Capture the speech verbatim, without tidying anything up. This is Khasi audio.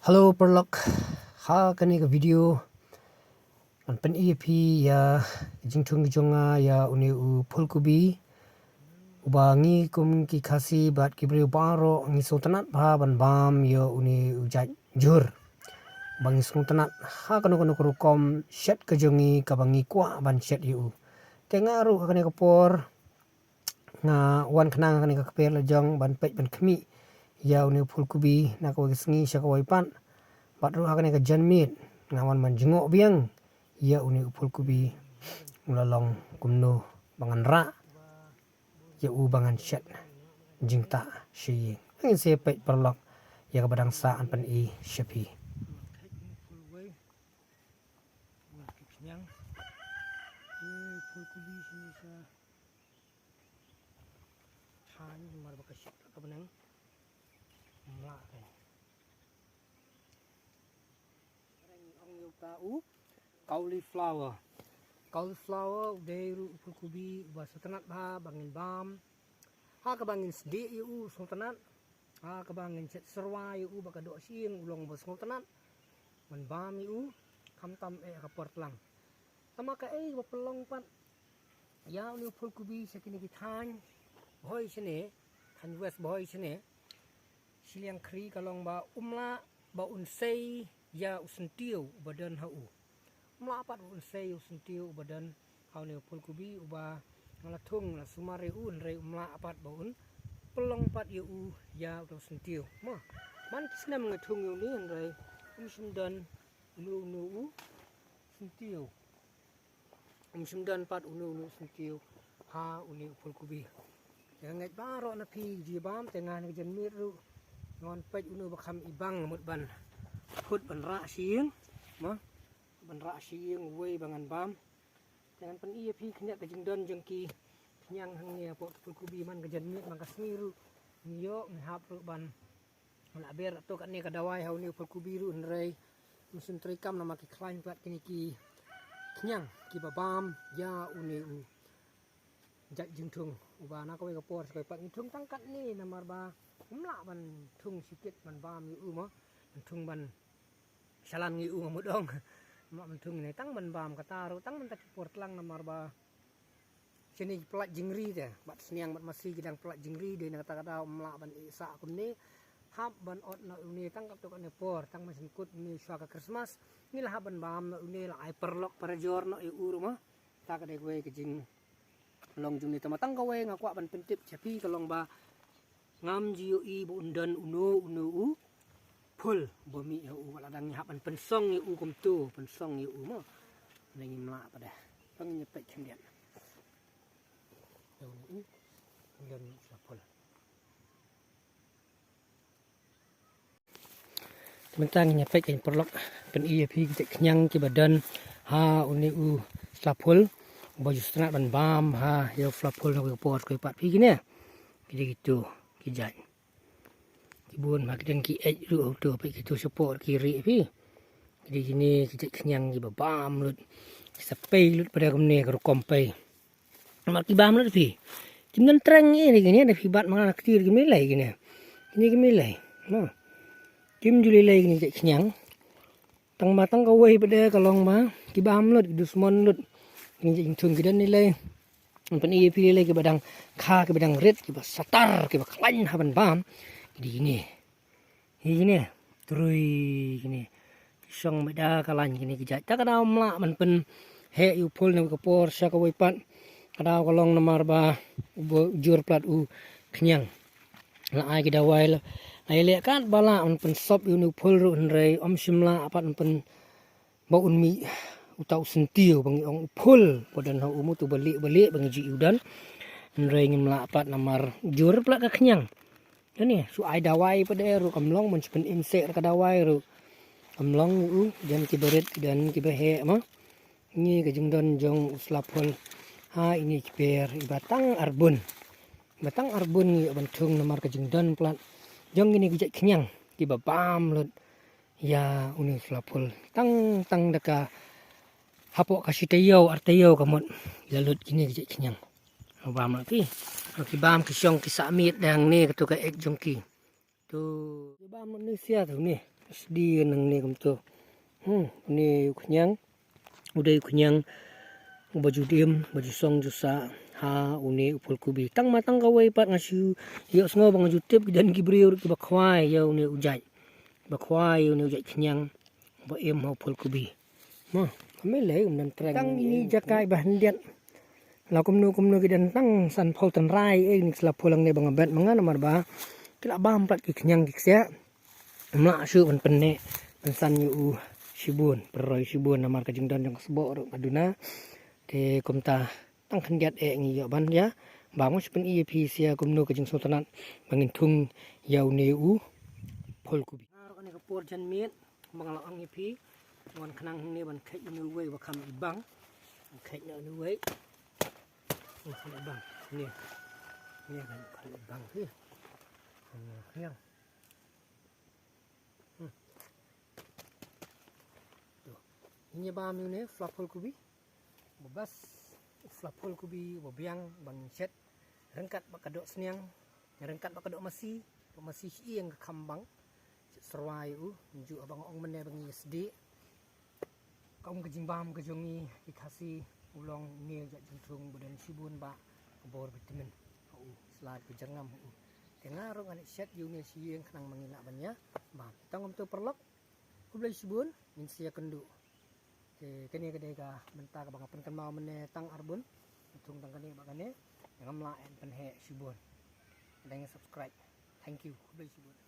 Hello paralok, ha kane ka video ngan pyni ïa phi ïa ka jingthung ka jong nga ïa une u phulkubi uba ngi kum ki Khasi bad ki briew baroh ngi sngewtynnat bha ban bam ïa une u jait jhur. Ba ngi sngewtynnat ha kano kano ka rukom shet ka jong ngi kaba ngi kwah ban shet ïa u. Te nga ruh ha kane ka por nga wan khnang ha kane ka kper la jong ban peit ban khmih ïa une u phulkubi na kawei ka sngi sha kawei pat. Bad ruh ha kane ka janmiet nga wan ban jngoh biang ïa une u phulkubi u la long kumno ba ngan rah ïa u ba ngan shet jingtah sha ïing. Ngin sa peit paralok ïa kaba dang sah ngan pyni sha phi. Thaiñ namar ba ka shit ka bneng. Mla ka. Ong ïa uta u cauliflower. Cauliflower u dei ruh u phulkubi uba sngewtynnat bha ba ngin bam. Ha kaba ngin sdieh ïa u sngewtynnat. Ha kaba ngin shet syrwa ïa u ba ka doh sha ïing u long ba sngewtynnat ban bam ïa u. Khamtam eh ka por tlang. Tangba kaei ba pynlong pat ïa une u phulkubi sha kine ki thaiñ Bhoi shane, thaiñ West Bhoi shane. Shiliang khri ka long ba um lah ba un sei ïa u syntiew uba don ha u. Um lah pat ba un sei ïa u syntiew uba don ha une u phulkubi uba nga la thung la sumar ïa u, hynrei um lah pat ba un pynlong pat ïa u ïa uta u syntiew. Ma, man ki snem nga thung ïa une hynrei um shym don uno uno u syntiew. Um shym don pat uno uno u syntiew ha une u phulkubi. Te nga ngeit baroh na phi ju bam, te nga ha kane ka janmiet ruh ngan peit uno ba kham ibang mut ban phut ban rah sha ïing. Ma, ban rah sha ïing uwei ba ngan bam. Te ngan pyni ïa phi khyndiat ka jingdon jong ki khñiang hangne hapoh ki phulkubi. Man ka janmiet man ka sngi ruh ngi ïoh ngi hap ruh ban la ber ïa katne ka dawai ha une u phulkubi ruh, hynrei ym shym treikam namar ki khlaiñ pat kine ki khñiang kiba bam ïa une u jait jingthung uba na kawei ka por sha kawei pat ngi thung tang katne namar ba ym lah ban thung shikit ban bam ïa u, mo, ban thung ban shalan ngi u nga mut ong. Ym lah ban thung ne tang ban bam kata ruh tang mynta ki por tlang namar ba shane ki pyllait jingri te, bad sniang bad masi ki dang pyllait jingri, dei na kata ka daw ym lah ban ïeh sah kumne. Hap ban ot noh une tang katto katne por, tang ban sngewkut une shuwa ka Christmas ngi la hap ban bam noh une, la ai paralok parajor noh ïa u ruh, mo. Kata ka dei kawei ka jinglong jong une, tangba tang kawei nga kwah ban pyntip sha phi ka long ba ngam ju ïohi ba un don uno uno u phul ba mih ha u, wat la dang ngi hap ban pynsong ïa u kumto, pynsong ïa u, mo. Ngi ym lah pat de. Tang ngi peit khyndiat. Ïa une u, un don u sla phul. Te mynta ngin ïa peit kein paralok, pyni ïa phi ki jait khñiang kiba don ha une u sla phul uba ju sngewtynnat ban bam ha ïa u sla phul na kawei ka por kawei pat, phi kine. Ki dei kito ki jait. Ki bun ma ki don ki eit ruh ha uto, peit kito shapoh ki rieh phi. Ki dei kine ki jait khñiang kiba bam lut. Ki sa pei lut pat da kumne ka rukom pei. Namar ki bam lut phi. Kim don treng ïa kine, da phi bat ma nga na kti kim lei lei kine. Kine kim lei lei. No. Kim ju lei lei kine jait khñiang. Tang ma tang kawei pat de ka long ba ki bam lut, ki dusmon lut. Kine jait jingthung ki don lei lei. Ngan pyni ïa phi lei lei kiba dang kha, kiba dang rit, kiba satar, kiba khlaiñ ha ban bam. Ki dei kine. Hi kine, trui kine. Ki shong beit da ka lain kine ki jait. Ta ka daw ym lah ban pynheh ïa u phul na kawei ka por sha kawei pat. Ka daw ka long namar ba uba u jur palat u khñiang. La ai ki dawai la, la ïaleh katba lah ban pynsop ïa une u phul ruh, hynrei ym shym lah pat ban pyn ba un mih uta u syntiew ba ngi ong u phul ba don ha u, mut uba lieh ba lieh ba ngi ju ïohi u don. Hynrei ngim lah pat namar jur palat ka khñiang. Kane shu ai dawai pat de ruh kam long, ban shu pynim seh da ka dawai ruh kam long. U don kiba rit, don kiba heh, mo. Ngi ka jingdon jong u sla phul ha ine ki per iba tang ar bun. Iba tang ar bun ngi ïoh ban thung namar ka jingdon palat jong kine ki jait khñiang kiba bam lut ïa une u sla phul. Tang tang da ka hapoh ka shi taïew ar taïew ka mut la lut kine ki jait khñiang. Bam lut ki. Ki bam ki shong ki sah miet da hangne, kato ka eit jong ki. To ki bam lut ne sia to ne. Sdi nangne kumto. Hmm, une u khñiang. U dei u khñiang uba ju dim, ba ju song ju sah ha une u phul kubi. Tang ma tang kawei pat nga shu ïohsngew ba nga ju tip ki don ki briew ruh kiba khwai ïa une u jait. Ba khwai ïa une u jait khñiang ba im ha u phul kubi. Mo, kame lei um don treng. Tang ini jaka iba hyndiat. La kumno kumno ki don tang san phul tynrai, eh, ni sla phul hangne ba nga bet ma nga namar ba ki la bam pat ki khñiang ki ksiah. Ym lah shuh ban pynneh pynsan ïa u shibun, pynroi shibun namar ka jingdon jong ka sboh ruh ka duna. Te kumta tang khyndiat eh ngi ïoh ban ïa bam. Ngan shu pyni ïa phi sha kumno ka jingsngewtynnat ba ngin thung ïa une u phul kubi. Ar kane ka por janmiet ba nga la ong ïa phi, ngan khnang hangne ban kheit ïa une uwei ba kham i bang. Ban kheit ïa une uwei. Ba kham i bang. Ni. Ni kan kham i bang hi. Khñiang. Hmm. To. Ini bam ïa une phla phul kubi. Ba bas u phla phul kubi ba biang ba ngin shet. Ryngkat bad ka doh sniang, ryngkat bad ka doh masi, doh masi shi ïing ka kham bang. Shet syrwa ïa u, nju ba nga ong mynne ba ngi sdi. Ka um ka jingbam ka jong ngi ki Khasi, u long une u jait jingthung ba don shibun ba ka bor vitamin ha u, slad ka jyrngam ha u. Te nga ruh ngan shet ïa une shi ïing khnang ba ngin lah ban ïa bam. Tang kumto paralok. Khublei shibun, ngin sa ïakynduh. Te kane ka dei ka bynta kaba nga pynkynmaw mynne tang ar bun. Thung tang kane bad kane. Ngam lah ban pynheh shibun. Dang subscribe. Thank you. Khublei shibun.